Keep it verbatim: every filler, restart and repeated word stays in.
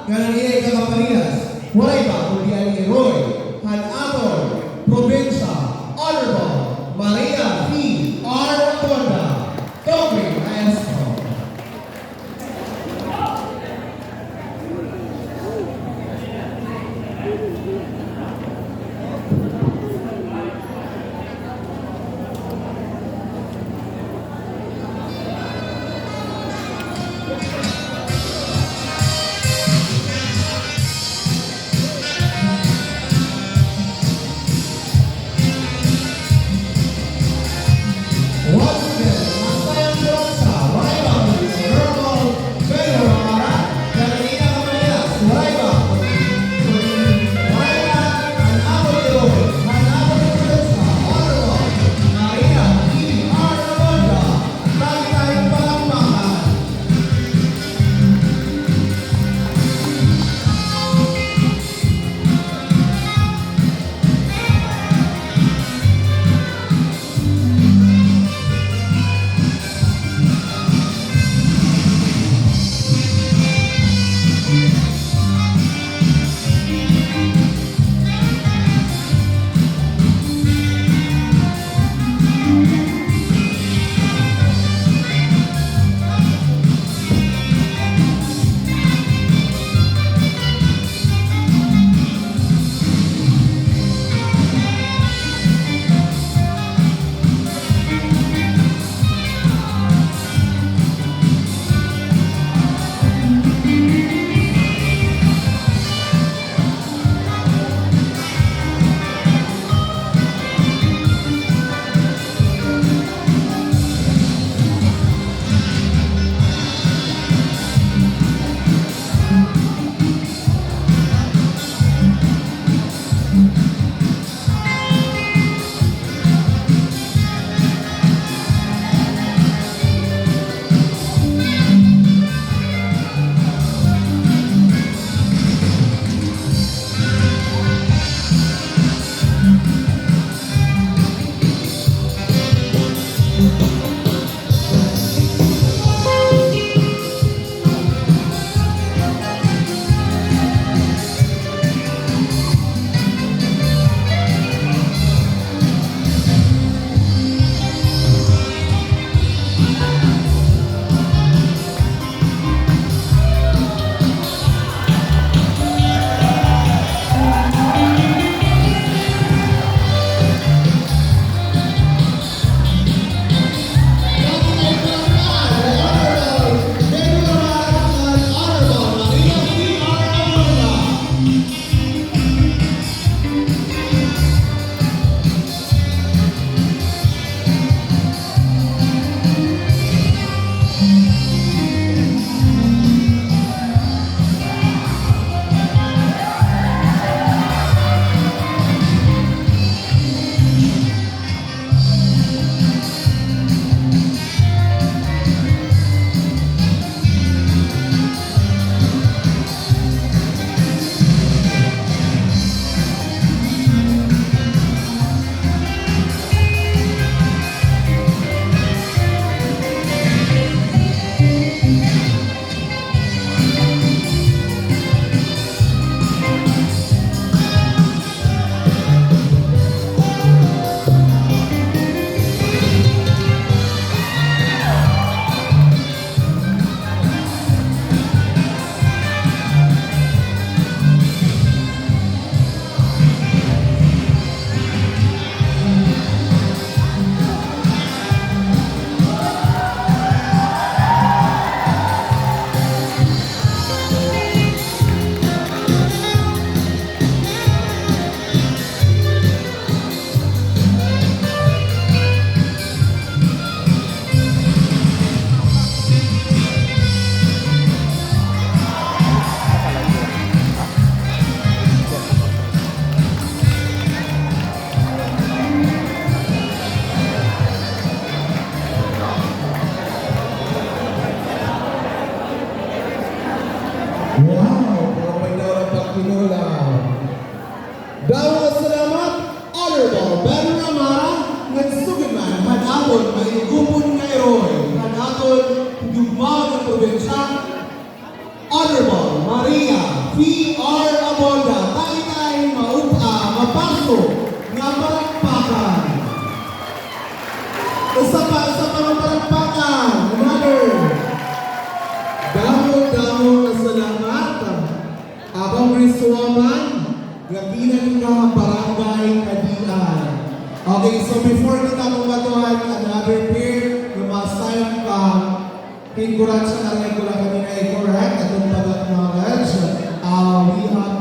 Kanan iya ikaparehas, waray iba kundi an Heroe han aton probinsya, Honorable Maria V. R. Abunda. Tubig, maestro. Wow! Puro may daw ang pagkinulaw. Damo nga salamat, Honorable Ben Ramara, ngan sugad man han aton mahinigupon nga heroe han aton higugmaon nga probinsya, Honorable Maria P R Aboda, taytay, maup-a, mapaso nga palakpakan. Usa pa, usa pa nga palakpakan. Another. Damo, damo nga salamat, ah, Congresswoman, nga kinahanglan ha Barangay Kadian. Okay, so before kita magpatuhan, another pair nga ma-sign ka, Kay Kuratsa na rin ko lang kanina, eh, correct. Atong pag-acknowledge. Ah, we have